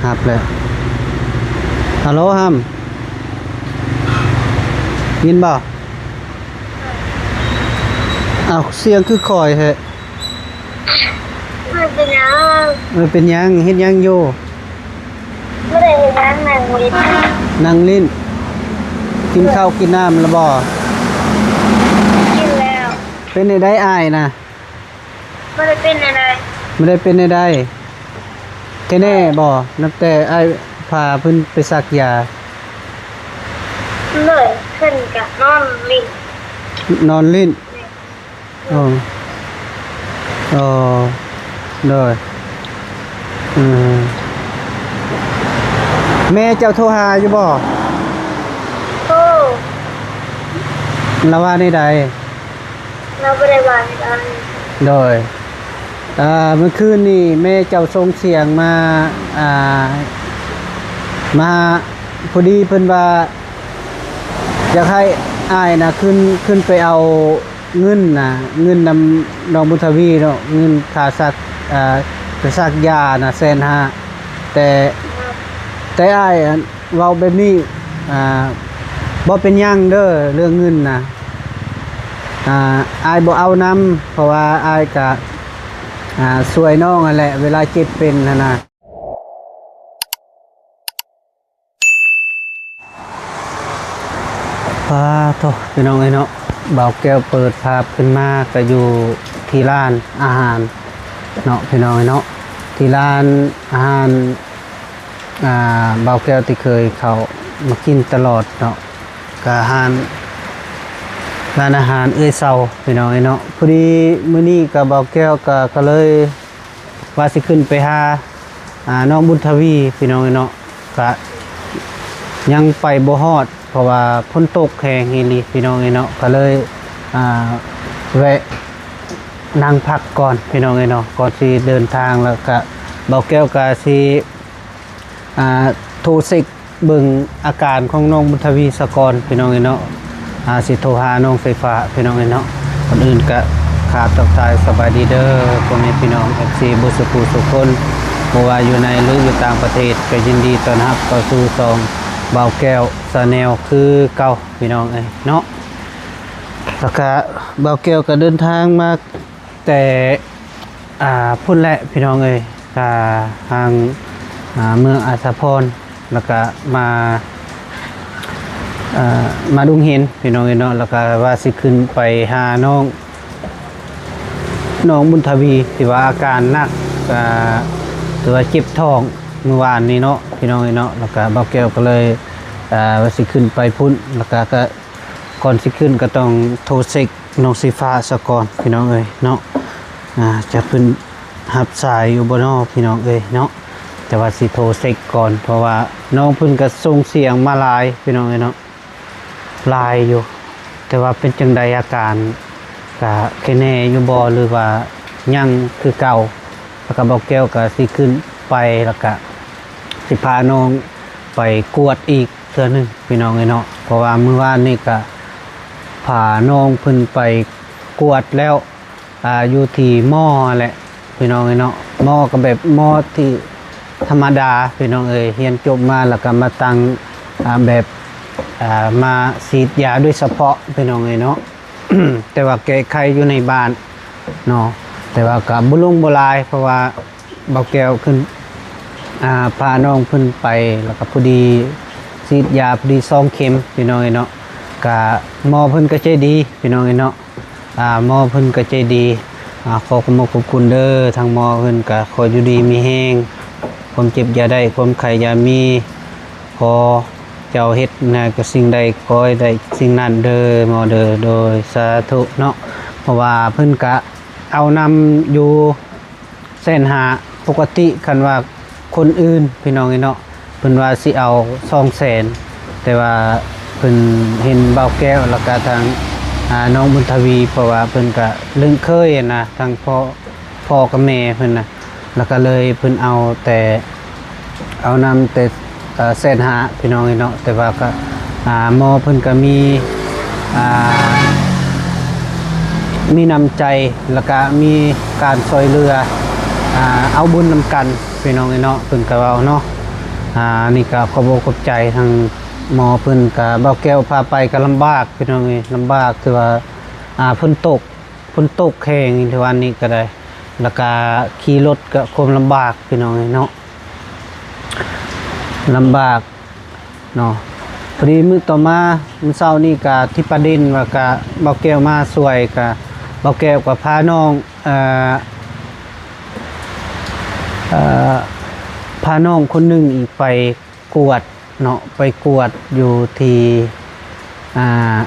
ຮັບແລ້ວ. ຮັລໂຫຼ ຮຳ ຍິນບໍ່? ອ້າວ ສຽງຄືຄ່ອຍແທ້? ມັນເປັນຫຍັງ? ເອີ ເປັນຫຍັງ? ເຮັດຫຍັງຢູ່? ບໍ່ໄດ້ເຮັດຫຍັງ ນັ່ງຫຼິ້ນ. ນັ່ງຫຼິ້ນ. ກິນເຂົ້າກິນນ້ຳແລ້ວບໍ່? ກິນແລ້ວ. ເປັນແນວໃດອ້າຍນະ? ບໍ່ໄດ້ເປັນແນວໃດ. ບໍ່ໄດ້ເປັນແນວໃດ? ແຄ່ແນ່ບໍ່? ນັບແຕ່ອ້າຍພາເພິ່ນໄປສັກຢາ. ໂດຍ. ເພິ່ນກະນອນຫຼິ້ນ. ນອນຫຼິ້ນ. ໂອ້ ໂອ້ ໂດຍ. ອືມ ແມ່ເຈົ້າໂທຫາຢູ່ບໍ່? ໂທ. ລາວວ່າແນວໃດ? ລາວບໍ່ໄດ້ວ່າຫຍັງ. ໂດຍ. ເອີ ເມື່ອຄືນນີ້ແມ່ເຈົ້າສົ່ງສຽງມາ ອ່າ ມາ ພໍດີເພິ່ນວ່າ ຢາກໃຫ້ອ້າຍນະ ຂຶ້ນ ຂຶ້ນໄປເອົາເງິນນະ ເງິນນຳນ້ອງບຸນທະວີເນາະ ເງິນຄ່າສັກ ອ່າ ໄປສັກຢານະ ແສນຫ້າ. ແຕ່ ແຕ່ອ້າຍ ເວົ້າແບບນີ້ ອ່າ ບໍ່ເປັນຫຍັງເດີ ເລື່ອງເງິນນະ ອ່າ ອ້າຍບໍ່ເອົານຳ ເພາະວ່າອ້າຍກະ ອ່າ ຊ່ວຍນ້ອງຫັ້ນແຫຼະ ເວລາເຈັບເປັນຫັ້ນນະ. ປາໂທ້ ພີ່ນ້ອງເອີຍເນາະ ບ່າວແກ້ວເປີດພາບຂຶ້ນມາ ກະຢູ່ທີ່ຮ້ານອາຫານເນາະ ພີ່ນ້ອງເອີຍເນາະ ທີ່ຮ້ານອາຫານ ອ່າ ບ່າວແກ້ວທີ່ເຄີຍເຂົ້າມາກິນຕະຫຼອດເນາະ ກະຮ້ານ ຮ້ານອາຫານເອື້ອຍເຊົາ ພີ່ນ້ອງເອີຍເນາະ. ພໍດີມື້ນີ້ກະບ່າວແກ້ວກະ ກະເລີຍວ່າຊິຂຶ້ນໄປຫາ ອ່າ ນ້ອງບຸນທະວີ ພີ່ນ້ອງເອີຍເນາະ ກະຍັງໄປບໍ່ຮອດ ເພາະວ່າຝົນຕົກແຮງອີ່ຫຼີ ພີ່ນ້ອງເອີຍເນາະ ກະເລີຍ ອ່າ ແວະນັ່ງພັກກ່ອນ ພີ່ນ້ອງເອີຍເນາະ ກ່ອນຊິເດີນທາງ ແລ້ວກະບ່າວແກ້ວກະຊິ ອ່າ ໂທເຊັກເບິ່ງອາການຂອງນ້ອງບຸນທະວີສາກ່ອນ ພີ່ນ້ອງເອີຍເນາະ ອ່າ ຊິໂທຫານ້ອງໄຟຟ້າ ພີ່ນ້ອງເອີຍເນາະ. ກ່ອນອື່ນກະຂາບທັກທາຍສະບາຍດີເດີ ພໍ່ແມ່ພີ່ນ້ອງ ເອັຟຊີ ເບິດສູ່ຜູ້ສູ່ຄົນ ບໍ່ວ່າຢູ່ໃນ ຫຼື ຢູ່ຕ່າງປະເທດ ກະຍິນດີຕ້ອນຮັບເຂົ້າສູ່ຊ່ອງບ່າວແກ້ວ Channel ຄືເກົ່າ ພີ່ນ້ອງເອີຍເນາະ. ແລ້ວກະບ່າວແກ້ວກະເດີນທາງມາ ແຕ່ ອ່າ ພຸ້ນແຫຼະພີ່ນ້ອງເອີຍ ກະທາງ ອ່າ ເມືອງອາດສະພອນ ແລ້ວກະມາ ເອີ ມາດົງເຫັນພີ່ນ້ອງເອີຍເນາະ ແລ້ວກະວ່າຊິຂຶ້ນໄປຫານ້ອງ ນ້ອງບຸນທະວີ ທີ່ວ່າອາການໜັກ ກະຖືວ່າເຈັບທ້ອງມື້ວານນີ້ເນາະ ພີ່ນ້ອງເອີຍເນາະ ແລ້ວກະບ່າວແກ້ວກະເລີຍ ອ່າ ວ່າຊິຂຶ້ນໄປພຸ້ນ ແລ້ວກະ ກະ ກ່ອນຊິຂຶ້ນກະຕ້ອງໂທເຊັກນ້ອງສີຟ້າສາກ່ອນ ພີ່ນ້ອງເອີຍເນາະ ອ່າ ຈັກເພິ່ນຮັບສາຍຢູ່ບໍ່ນໍ ພີ່ນ້ອງເອີຍເນາະ ແຕ່ວ່າຊິໂທເຊັກກ່ອນ ເພາະວ່ານ້ອງເພິ່ນກະສົ່ງສຽງມາຫຼາຍ ພີ່ນ້ອງເອີຍເນາະ ຫຼາຍຢູ່ ແຕ່ວ່າເປັນຈັ່ງໃດອາການ ກະແຄ່ແນ່ຢູ່ບໍ່ ຫຼືວ່າຍັງຄືເກົ່າ ແລ້ວກະບ່າວແກ້ວກະຊິຂຶ້ນໄປ ແລ້ວກະຊິພານ້ອງໄປກວດອີກ ເທື່ອໜຶ່ງ ພີ່ນ້ອງເອີຍເນາະ ເພາະວ່າມື້ວານນີ້ກະພານ້ອງເພິ່ນໄປກວດແລ້ວ ອ່າ ຢູ່ທີ່ໝໍຫັ້ນແຫຼະ ພີ່ນ້ອງເອີຍເນາະ ໝໍກະແບບໝໍທີ່ທຳມະດາ ພີ່ນ້ອງເອີຍ ຮຽນຈົບມາແລ້ວກະມາຕັ້ງ ອ່າ ແບບ ອ່າ ມາສີດຢາໂດຍສະເພາະ ພີ່ນ້ອງເອີຍເນາະ ແຕ່ວ່າແກ້ໄຂຢູ່ໃນບ້ານເນາະ ແຕ່ວ່າກະບໍ່ລົງບໍ່ຫຼາຍ ເພາະວ່າ ບ່າວແກ້ວຂຶ້ນ ອ່າ ພານ້ອງເພິ່ນໄປ ແລ້ວກະພໍດີສີດຢາພໍດີສອງເຂັມ ພີ່ນ້ອງເອີຍເນາະ ກະໝໍເພິ່ນກະໃຈດີ ພີ່ນ້ອງເອີຍເນາະ ອ່າ ໝໍເພິ່ນກະໃຈດີ ອ່າ ຂໍຂອບມຸກຂອບຄຸນເດີ ທາງໝໍເພິ່ນກະຂໍຢູ່ດີມີແຮງ ຄວາມເຈັບຢ່າໄດ້ ຄວາມໄຂ້ຢ່າມີ ຂໍເຈົ້າເຮັດນະ ກະສິ່ງໃດຂໍໃຫ້ໄດ້ສິ່ງນັ້ນເດີໝໍເດີ ໂດຍ ສາທຸເນາະ ເພາະວ່າເພິ່ນກະເອົານຳຢູ່ ແສນຫ້າ ປົກກະຕິຄັນວ່າຄົນອື່ນ ພີ່ນ້ອງເອີຍເນາະ ເພິ່ນວ່າຊິເອົາສອງແສນ ແຕ່ວ່າເພິ່ນເຫັນບ່າວແກ້ວ ແລ້ວກະທາງ ອ່າ ນ້ອງບຸນທະວີ ເພາະວ່າເພິ່ນກະລຶ້ງເຄີຍຫັ້ນນະ ທັງພໍ່ ພໍ່ກັບແມ່ເພິ່ນນະ ແລ້ວກະເລີຍເພິ່ນເອົາແຕ່ ເອົານຳແຕ່ ເອີ ແສນຫ້າ ພີ່ນ້ອງເອີຍເນາະ ແຕ່ວ່າກະ ອ່າ ໝໍເພິ່ນກະມີ ອ່າ ມີນ້ຳໃຈ ແລ້ວກະມີການຊ່ອຍເຫຼືອ ອ່າ ເອົາບຸນນຳກັນ ພີ່ນ້ອງເອີຍເນາະ ເພິ່ນກະເວົ້າເນາະ ອ່າ ນີ້ກໍຂອບອົກຂອບໃຈທາງໝໍເພິ່ນ. ກໍບ່າວແກ້ວພາໄປກໍລຳບາກພີ່ນ້ອງເອີຍ ລຳບາກ ຄືວ່າ ອ່າ ຝົນຕົກ ຝົນຕົກແຮງ ຄືວ່ານີ້ກໍໄດ້ ແລ້ວກໍຂີ່ລົດກໍຄວາມລຳບາກພີ່ນ້ອງເອີຍເນາະ ລຳບາກເນາະ. ພໍດີມື້ຕໍ່ມາ ມື້ເຊົ້ານີ້ກໍທີ່ປະເດັນວ່າ ກໍບ່າວແກ້ວມາຊ່ວຍ ກໍບ່າວແກ້ວກໍພານ້ອງ ເອີ ເອີ ພານ້ອງຄົນໜຶ່ງອີກໄປກວດເນາະ ໄປກວດຢູ່ທີ່ ອ່າ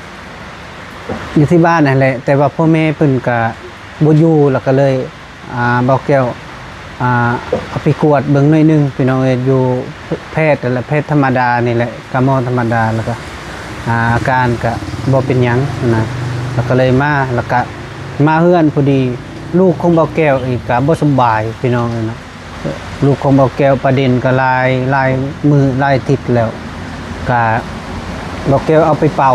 ຢູ່ທີ່ບ້ານຫັ້ນແຫຼະ ແຕ່ວ່າພໍ່ແມ່ເພິ່ນກະບໍ່ຢູ່ ແລ້ວກະເລີຍ ອ່າ ບ່າວແກ້ວ ອ່າ ເອົາໄປກວດເບິ່ງໜ້ອຍໜຶ່ງພີ່ນ້ອງເອີຍ ຢູ່ແພດຫັ້ນແຫຼະ ແພດທຳມະດານີ້ແຫຼະ ກະໝໍທຳມະດາ ແລ້ວກະ ອ່າ ອາການກະບໍ່ເປັນຫຍັງນະ ແລ້ວກະເລີຍມາ ແລ້ວກະມາເຮືອນພໍດີ ລູກຂອງບ່າວແກ້ວອີກກະບໍ່ສະບາຍພີ່ນ້ອງເອີຍເນາະ. ລູກຂອງບ່າວແກ້ວປະເດັນກໍຫຼາຍ ຫຼາຍມື້ຫຼາຍທິດແລ້ວ ກະບ່າວແກ້ວເອົາໄປເປົ່າ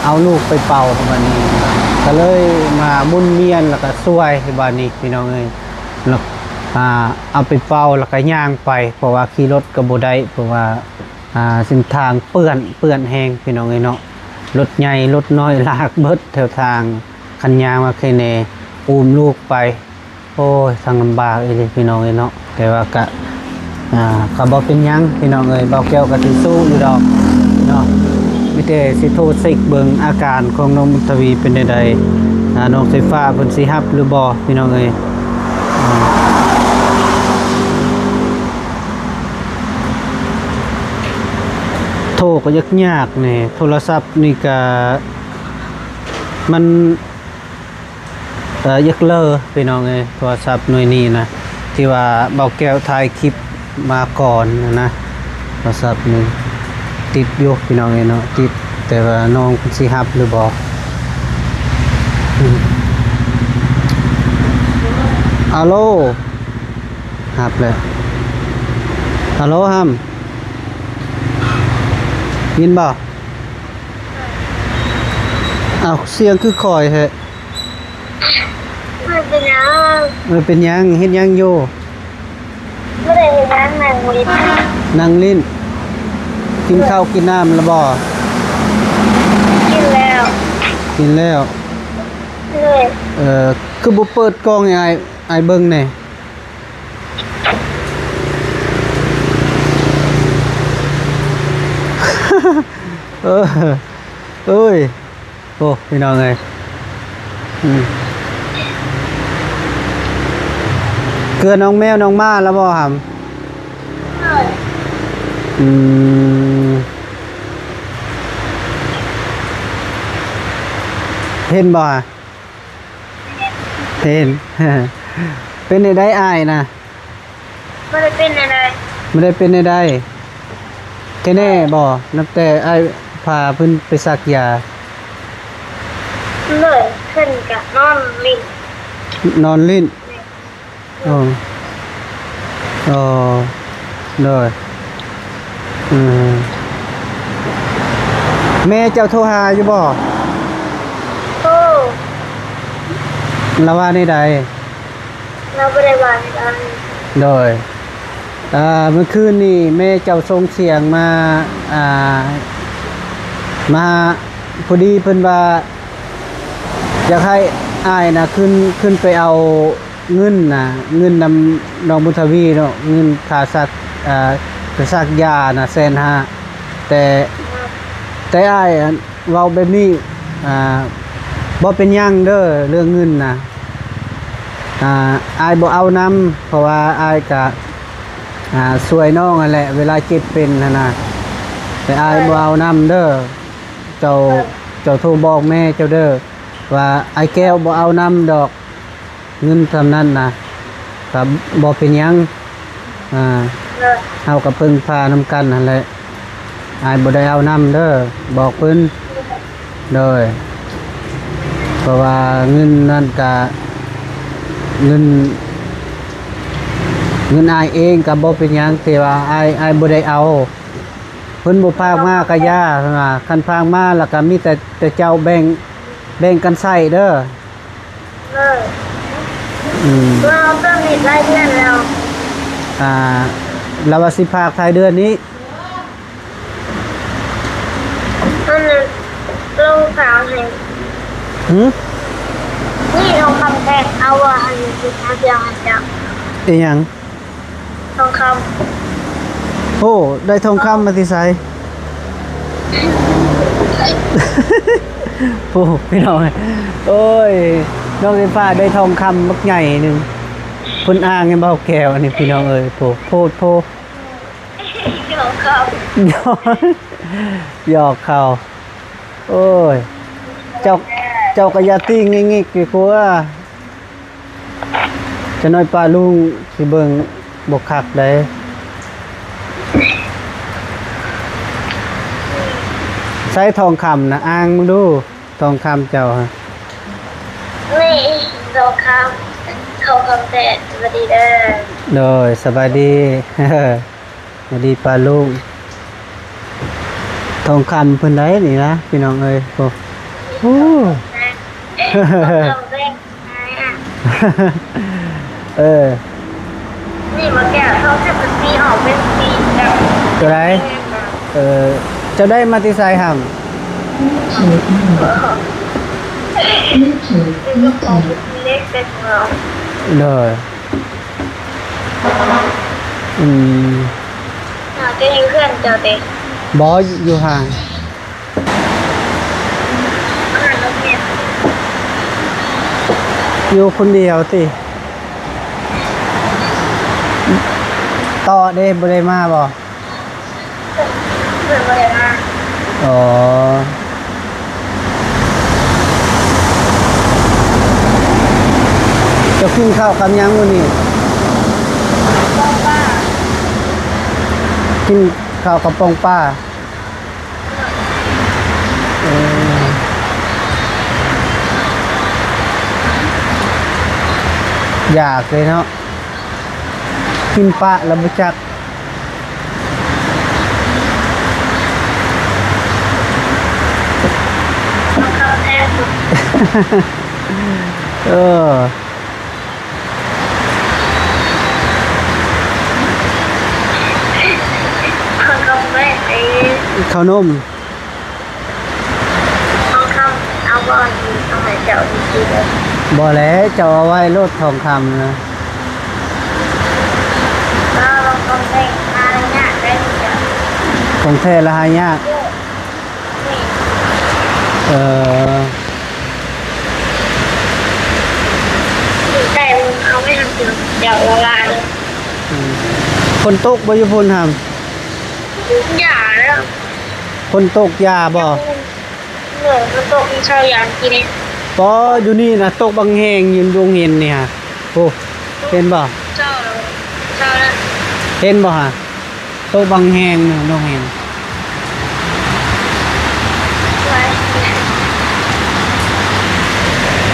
ເອົາລູກໄປເປົ່າ ບາດນີ້ກໍເລີຍມາໝູນວຽນ ແລ້ວກໍຊ່ວຍ ບາດນີ້ພີ່ນ້ອງເອີຍ ແລ້ວ ອ່າ ເອົາໄປເປົ່າ ແລ້ວກໍຍ່າງໄປ ເພາະວ່າຂີ່ລົດກໍບໍ່ໄດ້ ເພາະວ່າ ອ່າ ເສັ້ນທາງເປື້ອນ ເປື້ອນແຮງພີ່ນ້ອງເອີຍເນາະ ລົດໃຫຍ່ລົດນ້ອຍລາກເບິດແຖວທາງ ຄັນຍ່າງວ່າແຄ່ແນ່ ອຸ້ມລູກໄປ ໂອ້ຍ ຊ່າງລຳບາກອີ່ຫຼີພີ່ນ້ອງເອີຍເນາະ ແຕ່ວ່າກະ ອ່າ ກະບໍ່ເປັນຫຍັງພີ່ນ້ອງເອີຍ ບ່າວແກ້ວກະຊິສູ້ຢູ່ດອກເນາະ ມີແຕ່ຊິໂທເຊັກເບິ່ງອາການຂອງນ້ອງບຸນທະວີເປັນແນວໃດ ອ່າ ນ້ອງສາຍຟ້າເພິ່ນຊິຮັບຫຼືບໍ່ພີ່ນ້ອງເອີຍ ອ່າ ໂທກໍຍາກໆແດ່ ໂທລະສັບນີ້ກະ ມັນ ເອີ ຢາກເລີພີ່ນ້ອງເອີຍ ໂທລະສັບໜ່ວຍນີ້ນະ ທີ່ວ່າບ່າວແກ້ວຖ່າຍຄລິບມາກ່ອນນະ ໂທລະສັບນີ້ຕິດຢູ່ພີ່ນ້ອງເອີຍເນາະ ຕິດ ແຕ່ວ່ານ້ອງເພິ່ນຊິຮັບຫຼືບໍ່ ອືມ ອາໂລ ຮັບແລ້ວ ອາໂລ ຮຳ ຍິນບໍ່? ອ້າວ ສຽງຄືຄ່ອຍແທ້? ບໍ່ເປັນຫຍັງ ເອີ ເປັນຫຍັງ? ເຮັດຫຍັງຢູ່? ບໍ່ໄດ້ເຮັດຫຍັງ ນັ່ງຫຼິ້ນ ນັ່ງຫຼິ້ນ ກິນເຂົ້າກິນນ້ຳແລ້ວບໍ່? ກິນແລ້ວ ກິນແລ້ວ ເອີ ຄືບໍ່ເປີດກ້ອງໃຫ້ອ້າຍ ອ້າຍເບິ່ງແດ່? ເອີ ເອີຍ ໂອ້ ພີ່ນ້ອງເອີຍ ອືມ ເກືອນ້ອງແມວນ້ອງໝາແລ້ວບໍ່ຫຳ? ອືມ ເຫັນບໍ່? ເຫັນ ເປັນແນວໃດອ້າຍນະ? ບໍ່ໄດ້ເປັນແນວໃດ ບໍ່ໄດ້ເປັນແນວໃດ ແນ່ບໍ່? ນັບແຕ່ອ້າຍພາເພິ່ນໄປສັກຢາ ໂດຍ ເພິ່ນກະນອນຫຼິ້ນ ນອນຫຼິ້ນ ແມ່ນ ໂອ້ ໂອ້ ໂດຍ ອືມ ແມ່ເຈົ້າໂທຫາຢູ່ບໍ່? ໂທ ລາວວ່າແນວໃດ? ລາວບໍ່ໄດ້ວ່າແນວໃດ ໂດຍ ເອີ ເມື່ອຄືນນີ້ແມ່ເຈົ້າສົ່ງສຽງມາ ອ່າ ມາ ພໍດີເພິ່ນວ່າ ຢາກໃຫ້ອ້າຍນະ ຂຶ້ນ ຂຶ້ນໄປເອົາເງິນນະ ເງິນນຳນ້ອງບຸນທະວີເນາະ ເງິນຄ່າສັກ ອ່າ ໄປສັກຢານະ ແສນຫ້າ ແຕ່ ແຕ່ອ້າຍ ເວົ້າແບບນີ້ ອ່າ ບໍ່ເປັນຫຍັງເດີ ເລື່ອງເງິນນະ ອ່າ ອ້າຍບໍ່ເອົານຳ ເພາະວ່າອ້າຍກະ ອ່າ ຊ່ວຍນ້ອງຫັ້ນແຫຼະ ເວລາເຈັບເປັນຫັ້ນນະ ແຕ່ອ້າຍບໍ່ເອົານຳເດີ ເຈົ້າ ເຈົ້າໂທບອກແມ່ເຈົ້າເດີ ວ່າອ້າຍແກ້ວບໍ່ເອົານຳດອກ ເງິນສ່ຳນັ້ນນະ ກະບໍ່ເປັນຫຍັງ ອ່າ ເຮົາກະເພິ່ງພານຳກັນຫັ້ນແຫຼະ ອ້າຍບໍ່ໄດ້ເອົານຳເດີ ບອກເພິ່ນ ໂດຍ ເພາະວ່າເງິນນັ້ນກະ ເງິນ ເງິນອ້າຍເອງກະບໍ່ເປັນຫຍັງ ທີ່ວ່າອ້າຍ ອ້າຍບໍ່ໄດ້ເອົາ ເພິ່ນບໍ່ພາກມາກະຢ່າ ເພິ່ນວ່າ ຄັນພາກມາລະກະມີແຕ່ ແຕ່ເຈົ້າແບ່ງ ແບ່ງກັນໃຊ້ເດີ. ເອີ ອືມ ເຮົາເຕີມເນັດຫຼາຍເດືອນແລ້ວ ອ່າ ລາວວ່າຊິພາກທ້າຍເດືອນນີ້. ອັນນັ້ນ ລົງພາກໃຫ້. ຫື? ນີ້ທອງຄຳແທ່ງ ເອົາວ່າໃຫ້ເຮັດຫາເຄື່ອງໃຫ້ເຈົ້າ. ອີຫຍັງ? ທອງຄຳ. ໂອ້ ໄດ້ທອງຄຳມາແຕ່ໃສ? ໂອ້ ພີ່ນ້ອງເອີຍ ໂອ້ຍ ນ້ອງເອຟ້າໄດ້ທອງຄຳບັກໃຫຍ່ໜຶ່ງ ເພິ່ນອ້າງໃຫ້ເບົາແກ້ວ ອັນນີ້ພີ່ນ້ອງເອີຍ ໂພດ ໂພດ ໂພດ. ຫຍອກເຂົາ ຫຍອກເຂົາ. ໂອ້ຍ ເຈົ້າ ເຈົ້າກໍຢ່າຕິງງິກໆດີກວ່າ. ຈັກໜ້ອຍປ້າລຸງຊິເບິ່ງບໍ່ຄັກໃດ. ໃຊ້ທອງຄຳນະ ອ້າງເບິ່ງດູ ທອງຄຳເຈົ້າຫັ້ນ. ນີ້ ທອງຄຳ ທອງຄຳແທ້ ສະບາຍດີເດີ. ໂດຍ ສະບາຍດີ ສະບາຍດີປ້າລຸງ. ທອງຄຳເພິ່ນໄດ໋ນີ້ນະ ພີ່ນ້ອງເອີຍ. ໂອ້ ໂອ້ ເອີ ນີ້ມາແກ້ວ ເຂົາຈະເປັນສີອອກເປັນສີດຳ. ຕົວໃດ? ເອີ ເຈົ້າໄດ້ມາແຕ່ໃສຫັ້ນ? ເລັກເຕັມເມືອງ. ໂດຍ. ອືມ ເຈົ້າຢູ່ເຮືອນເຈົ້າເດ? ບໍ່ ຢູ່ຫ້າງ. ຢູ່ຄົນດຽວຕິ? ຕໍ່ເດ້ ບໍ່ໄດ້ມາບໍ່? ເພິ່ນບໍ່ໄດ້ມາ. ອໍ ເຈົ້າກິນເຂົ້າກັບຫຍັງມື້ນີ້? ກິນເຂົ້າກັບປ່ອງປາ. ເອີ ຢາກເລີຍເນາະ ກິນປະແລ້ວບໍ່ຈັກ. ເອີ ເຂົ້າໜົມ. ທອງຄຳ ເອົາບໍ່ ເອົາໃຫ້ເຈົ້າກິນເລີຍ. ບໍ່ແຫຼະ ເຈົ້າເອົາໄວ້ໂລດ ທອງຄຳນະ. ບໍ່ ຂອງແທ້ຫາຍາກໄດ໋. ຂອງແທ້ລະຫາຍາກ. ເອີ ໄດ້ ເອົາໄວ້ໃຫ້ເຈົ້າລະລາຍ. ອືມ ຝົນຕົກບໍ່ຢູ່ພຸ້ນຫຳ? ຢ່າແລ້ວ. ຝົນຕົກຢ່າບໍ່? ເອີ ຝົນຕົກມັນເຊົາຢ່າງກີ້ນີ້. ປໍ ຢູ່ນີ້ນະຕົກບັກແຮງ ຢູ່ດົງເຫັນນີ້ຫະ. ໂອ້ ເຫັນບໍ່? ເຊົາແລ້ວ ເຊົາແລ້ວ. ເຫັນບໍ່ຫະ? ຕົກບັກແຮງ ດົງເຫັນ.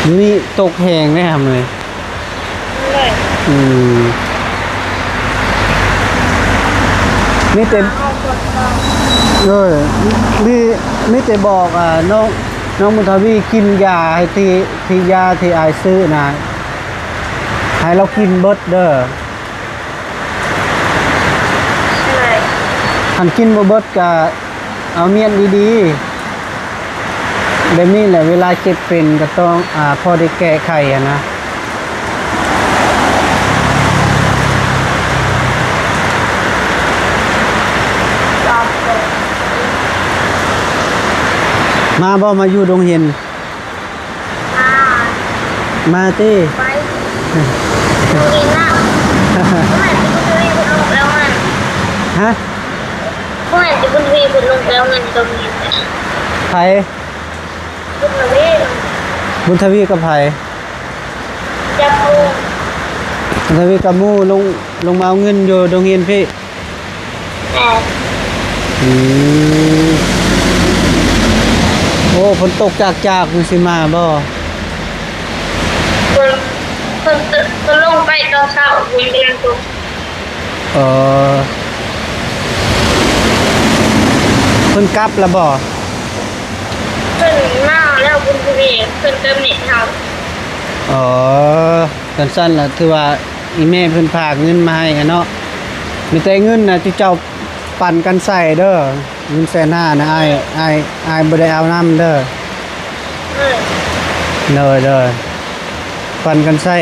ຢູ່ນີ້ຕົກແຮງເດ້ຫຳເອີຍ. ອືມ ມີແຕ່ ເອີ ມີ ມີແຕ່ບອກ ອ່າ ນ້ອງ ນ້ອງບຸນທະວີກິນຢາໃຫ້ທີ່ ທີ່ຢາທີ່ອ້າຍຊື້ນະ ໃຫ້ລາວກິນເບິດເດີ. ຄັນກິນບໍ່ເບິດກະ ເອົາມ້ຽນດີໆ ແບບນີ້ແຫຼະ ເວລາເຈັບເປັນກໍຕ້ອງ ອາ ພໍໄດ້ແກ້ໄຂຫັ້ນນະ. ມາບໍ່ ມາຢູ່ດົງເຫັນ? ມາ ມາຕິ ໄປ ບໍ່ເຫັນລະ ບໍ່ແມ່ນຊິບຸນທະວີເພິ່ນລົງແລ້ວຫັ້ນ ຮະ ບໍ່ແມ່ນຊິບຸນທະວີເພິ່ນລົງແລ້ວຫັ້ນ ຕົງນີ້ ໃຜ? ບຸນທະວີ ບຸນທະວີກັບໃຜ? ຈັບໝູ່ ບຸນທະວີກັບໝູ່ ລົງ ລົງມາເອົາເງິນຢູ່ດົງເຫັນພີ້. ອືມ ໂອ້ ຝົນຕົກຈາກໆ ມັນຊິມາບໍ່? ເພິ່ນ ເພິ່ນ ເພິ່ນລົງໄປຕອນເຊົ້າ ມັນກຳລັງຕົກ. ເອີ ເພິ່ນກັບລະບໍ່? ເພິ່ນມາແລ້ວ ບຸນທະວີ ເພິ່ນເຕີມເນັດເຮົາ. ອໍ ຄັນຊັ້ນລະຖືວ່າອີ່ແມ່ເພິ່ນຝາກເງິນມາໃຫ້ຫັ້ນເນາະ. ມີແຕ່ເງິນນະ ຈຸເຈົ້າປັນກັນໃຊ້ເດີ. ເງິນແສນຫ້ານະ ອ້າຍ ອ້າຍ ອ້າຍບໍ່ໄດ້ເອົານຳເດີ. ເອີ ໂດຍ ໂດຍ ປັນກັນໃຊ້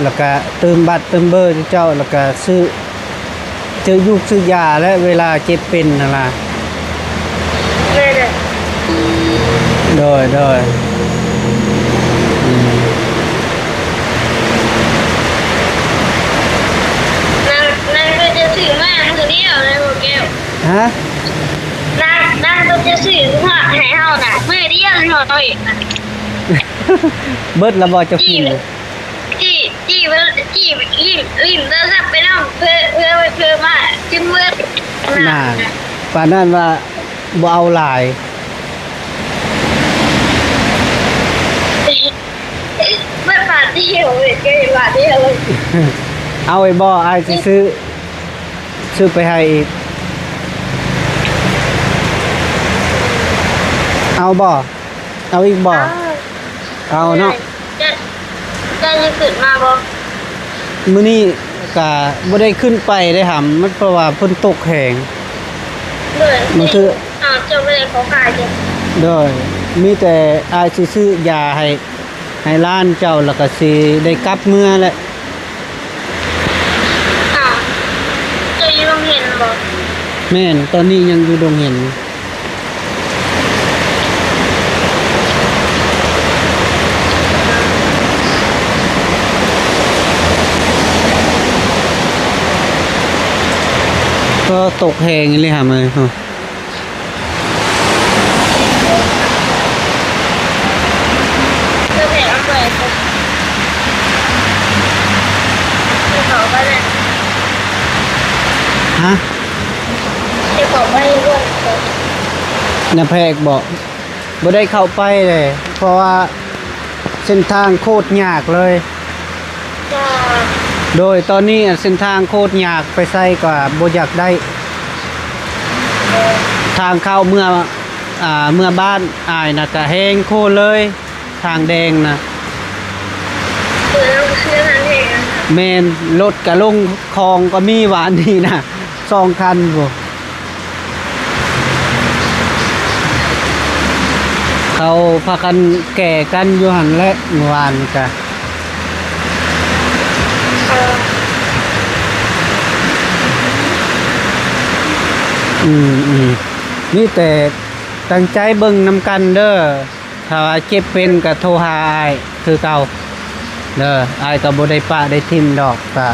ແລ້ວກະຕື່ມບັດຕື່ມເບີເຈົ້າ ແລ້ວກະຊື້ ຊື້ຢູກຊື້ຢາ ແລະ ເວລາເຈັບເປັນຫັ້ນລະ. ແມ່ນແຫຼະ. ໂດຍ ໂດຍ ອືມ ນາງ ນາງກໍຈະຊື້ມາມື້ດຽວເລີຍ ບໍ່ແກ້ວ. ຮະ? ນາງ ນາງກໍຈະຊື້ຮອດໃຫ້ເຮົານະ ມື້ດຽວເຮົາເອົາອີກນະ. ເບິດແລ້ວບໍ່ ເຈົ້າກິນ? ຈີ້ ຈີ້ ຈີ້ ຫຼິ້ນ ຫຼິ້ນໂທລະສັບໄປນຳ ເພື່ອ ເພື່ອ ເພື່ອມາຈົນເບິດ. ນາ ປານນັ້ນວ່າບໍ່ເອົາຫຼາຍ. ເບິດບາດດຽວເລີຍ ເບິດບາດດຽວເລີຍ. ເອົາໄວ້ບໍ່? ອ້າຍຊິຊື້ ຊື້ໄປໃຫ້ອີກ. ເອົາບໍ່? ເອົາອີກບໍ່? ເອົາ ເອົາເນາະ. ເຈົ້າ ເຈົ້າຍັງຂຶ້ນມາບໍ່? ມື້ນີ້ກະບໍ່ໄດ້ຂຶ້ນໄປເດ້ຫຳ ມັນເພາະວ່າຝົນຕົກແຮງ. ໂດຍ ມັນຄື ເຈົ້າບໍ່ໄດ້ຂໍຂາຍເດ້. ໂດຍ ມີແຕ່ອ້າຍຊິຊື້ຢາໃຫ້ ໃຫ້ຫຼານເຈົ້າ ແລ້ວກໍຊິໄດ້ກັບເມືອແຫຼະ. ອ້າວ ເຈົ້າຢູ່ໂຮງຮຽນບໍ່? ແມ່ນ ຕອນນີ້ຍັງຢູ່ໂຮງຮຽນ. ກໍຕົກແຮງອີ່ຫຼີຫາເອີຍ. ຮະ? ນາແພກບໍ? ບໍ່ໄດ້ເຂົ້າໄປເລີຍ ເພາະວ່າເສັ້ນທາງໂຄດຍາກເລີຍ. ໂດຍ ຕອນນີ້ເສັ້ນທາງໂຄດຍາກ ໄປໃສກໍບໍ່ຢາກໄດ້. ທາງເຂົ້າເມືອ ອ່າ ເມືອບ້ານອ້າຍນະກະແຮງໂຄດເລີຍ ທາງແດງນະ. ແມ່ນ ລົດກະລົງຄອງກໍມີວານນີ້ນະ ສອງຄັນພຸ້ນ. ເຂົາພາກັນແກ່ກັນຢູ່ຫັ້ນແຫຼະ ມື້ວານນີ້ກະ. ເອີ ອືມໆ ມີແຕ່ຕັ້ງໃຈເບິ່ງນຳກັນເດີ. ຖ້າວ່າເຈັບເປັນກໍໂທຫາອ້າຍຄືເກົ່າເດີ. ອ້າຍກໍບໍ່ໄດ້ປະໄດ້ຖິ້ມດອກ ກະ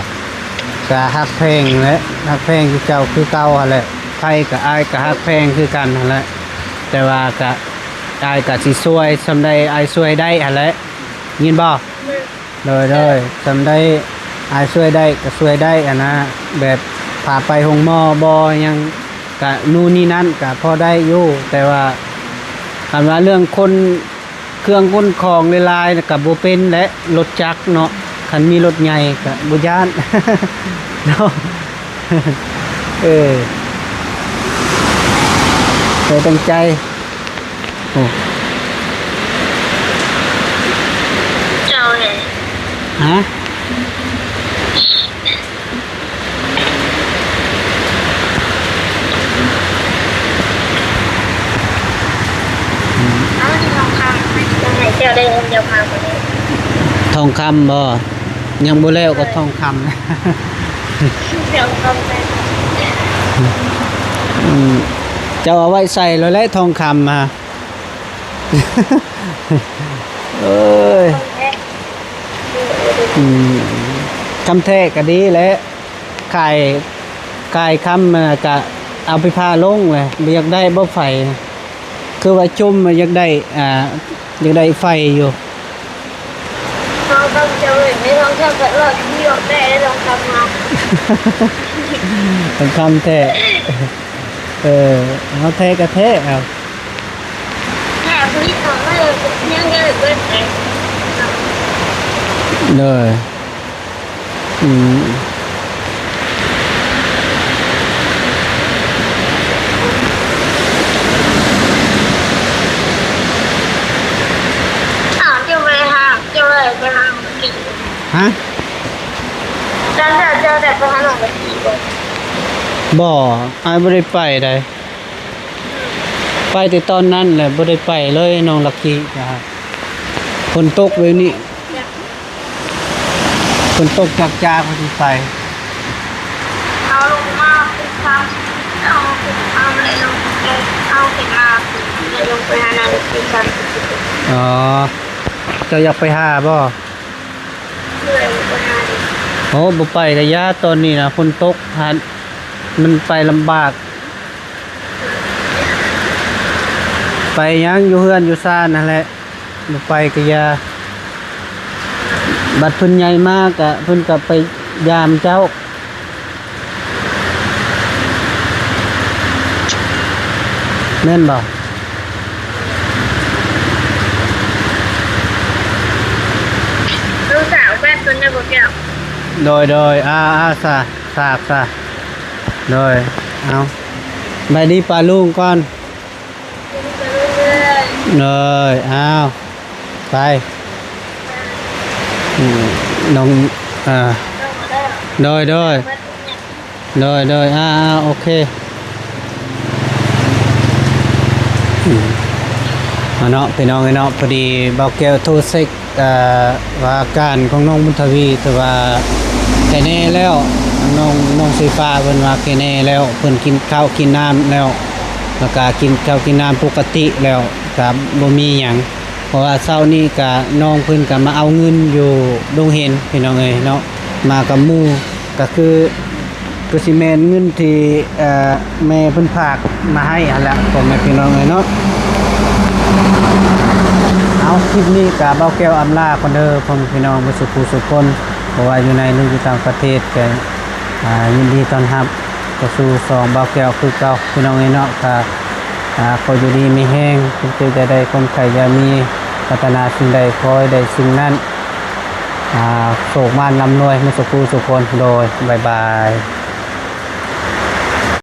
ກະຮັກແພງແຫຼະ ຮັກແພງຄືເກົ່າ ຄືເກົ່າຫັ້ນແຫຼະ. ໃຜກໍ ອ້າຍກໍຮັກແພງຄືກັນຫັ້ນແຫຼະ ແຕ່ວ່າກະ ອ້າຍກໍຊິຊ່ວຍສ່ຳໃດອ້າຍຊ່ວຍໄດ້ຫັ້ນແຫຼະ ຍິນບໍ່? ໂດຍ ໂດຍ ສ່ຳໃດອ້າຍຊ່ວຍໄດ້ກໍຊ່ວຍໄດ້ຫັ້ນນະ ແບບພາໄປໂຮງໝໍບໍ່ຫຍັງ ກະນູ່ນນີ້ນັ້ນກະພໍໄດ້ຢູ່ ແຕ່ວ່າຄັນວ່າເລື່ອງຂົນເຄື່ອງຂົນຂອງຫຼາຍໆນະກະບໍ່ເປັນແຫຼະ ລົດຈັກເນາະ. ຄັນມີລົດໃຫຍ່ກະບໍ່ຢ້ານເນາະ. ເອີ ແຕ່ຕັ້ງໃຈ. ໂອ້ ເຈົ້າແຫຼະ. ຮະ? ເອົາທອງຄຳ ເຈົ້າໄດ້ເງິນເຈົ້າມາບໍ່ໄດ້? ທອງຄຳບໍ່? ຍັງບໍ່ແລ້ວກໍທອງຄຳ. ທອງຄຳໄດ້. ອືມ ເຈົ້າເອົາໄວ້ໃສ່ໂລດແຫຼະ ທອງຄຳຫາ. ເອີຍ ອືມ ຄຳແທ້ກໍດີແຫຼະ ຂາຍ ຂາຍຄຳ ແລ້ວກະເອົາໄຟຟ້າລົງແຫຼະ. ບໍ່ຢາກໄດ້ບໍ່ໄຟ? ຄືວ່າຈຸ່ມ ຢາກໄດ້ ອ່າ ຢາກໄດ້ໄຟຢູ່. ທອງຄຳຈະເອີຍ ມີທອງຄຳກໍເອີຍ ມີດອກແດ່ທອງຄຳມາ. ທອງຄຳແທ້. ເອີ ເອົາແທ້ກໍແທ້ ເອົາ ແທ້ ຜູ້ນີ້ເອົາມາເລີຍ ຍັງເລີຍເບິດເລີຍ. ໂດຍ ອືມ ອ້າວ ເຈົ້າບໍ່ໄດ້ຫາ ເຈົ້າບໍ່ໄດ້ໄປຫາໝໍກີ້ບໍ? ຮະ? ຕອນເຊົ້າເຈົ້າໄດ້ໄປຫາໝໍກີ້ບໍ? ບໍ່ ອ້າຍບໍ່ໄດ້ໄປໃດ. ໄປແຕ່ຕອນນັ້ນແຫຼະ ບໍ່ໄດ້ໄປເລີຍ ນ້ອງລັກກີ້. ຝົນຕົກແບບນີ້ ຝົນຕົກຈາກໆ ເຮົາຊິໄປ. ເຮົາລົງມາເປັນສາມ ເຮົາຂຶ້ນ ເຮົາບໍ່ໄດ້ລົງ ເຮົາຂຶ້ນມາ ແລ້ວລົງໄປຫານາງເປັນສາມສິບ. ອໍ ເຈົ້າຢາກໄປຫາບໍ່? ໂອ້ ບໍ່ໄປກະຢ່າ ຕອນນີ້ນະ ຝົນຕົກຫັ້ນ ມັນໄປລຳບາກ. ໄປຫຍັງ ຢູ່ເຮືອນຢູ່ຊານຫັ້ນແຫຼະ ບໍ່ໄປກະຢ່າ. ບັດເພິ່ນໃຫຍ່ມາກະ ເພິ່ນກະໄປຢາມເຈົ້າ ແມ່ນບໍ່? ລູກສາວແບບຕົນໃຫຍ່ບໍ່ແກ້ວ. ໂດຍ ໂດຍ ອາ ອາ ສາ ສາກ ສາກ. ໂດຍ ເອົາ ບາຍດີປ້າລຸງກ່ອນ. ໂດຍ ອ້າວ ໄປ ອືມ ນ້ອງ ອ່າ ໂດຍ ໂດຍ ໂດຍ ໂດຍ ອ່າ ໂອເຄ ອືມ ເອົາເນາະ ພີ່ນ້ອງເອີຍເນາະ ພໍດີບ່າວແກ້ວໂທເຊັກ ອ່າ ວ່າອາການຂອງນ້ອງບຸນທະວີຖືວ່າແກ່ແນ່ແລ້ວ ນ້ອງ ນ້ອງສີຟ້າເພິ່ນວ່າແກ່ແນ່ແລ້ວ ເພິ່ນກິນເຂົ້າກິນນ້ຳແລ້ວ ແລ້ວກະກິນເຂົ້າກິນນ້ຳປົກກະຕິແລ້ວ ກະບໍ່ມີຫຍັງ ເພາະວ່າເຊົ້ານີ້ກະນ້ອງເພິ່ນກະມາເອົາເງິນຢູ່ດົງເຫັນ ພີ່ນ້ອງເອີຍເນາະ ມາກັບໝູ່ ກະຄື ຄືຊິແມ່ນເງິນທີ່ ເອີ ແມ່ເພິ່ນຝາກມາໃຫ້ຫັ້ນແຫຼະ ພໍ່ແມ່ພີ່ນ້ອງເອີຍເນາະ. ເອົາ ຄລິບນີ້ກະບ່າວແກ້ວອຳລາກ່ອນເດີ ພໍ່ແມ່ພີ່ນ້ອງເບິດສູ່ຜູ້ສູ່ຄົນ ບໍ່ວ່າຢູ່ໃນ ຫຼື ຢູ່ຕ່າງປະເທດ ກະ ອ່າ ຍິນດີຕ້ອນຮັບເຂົ້າສູ່ຊ່ອງບ່າວແກ້ວຄືເກົ່າ ພີ່ນ້ອງເອີຍເນາະ. ກະ ອ່າ ຂໍຢູ່ດີມີແຮງ ເຈັບຢ່າໄດ້ ຄວາມໄຂ້ຢ່າມີ ປາດຖະໜາສິ່ງໃດ ຂໍໃຫ້ໄດ້ສິ່ງນັ້ນ ອ່າ ໂຊກໝານລ່ຳລວຍ ໝົດສູ່ຜູ້ສູ່ຄົນ ໂດຍ ບາຍບາຍ.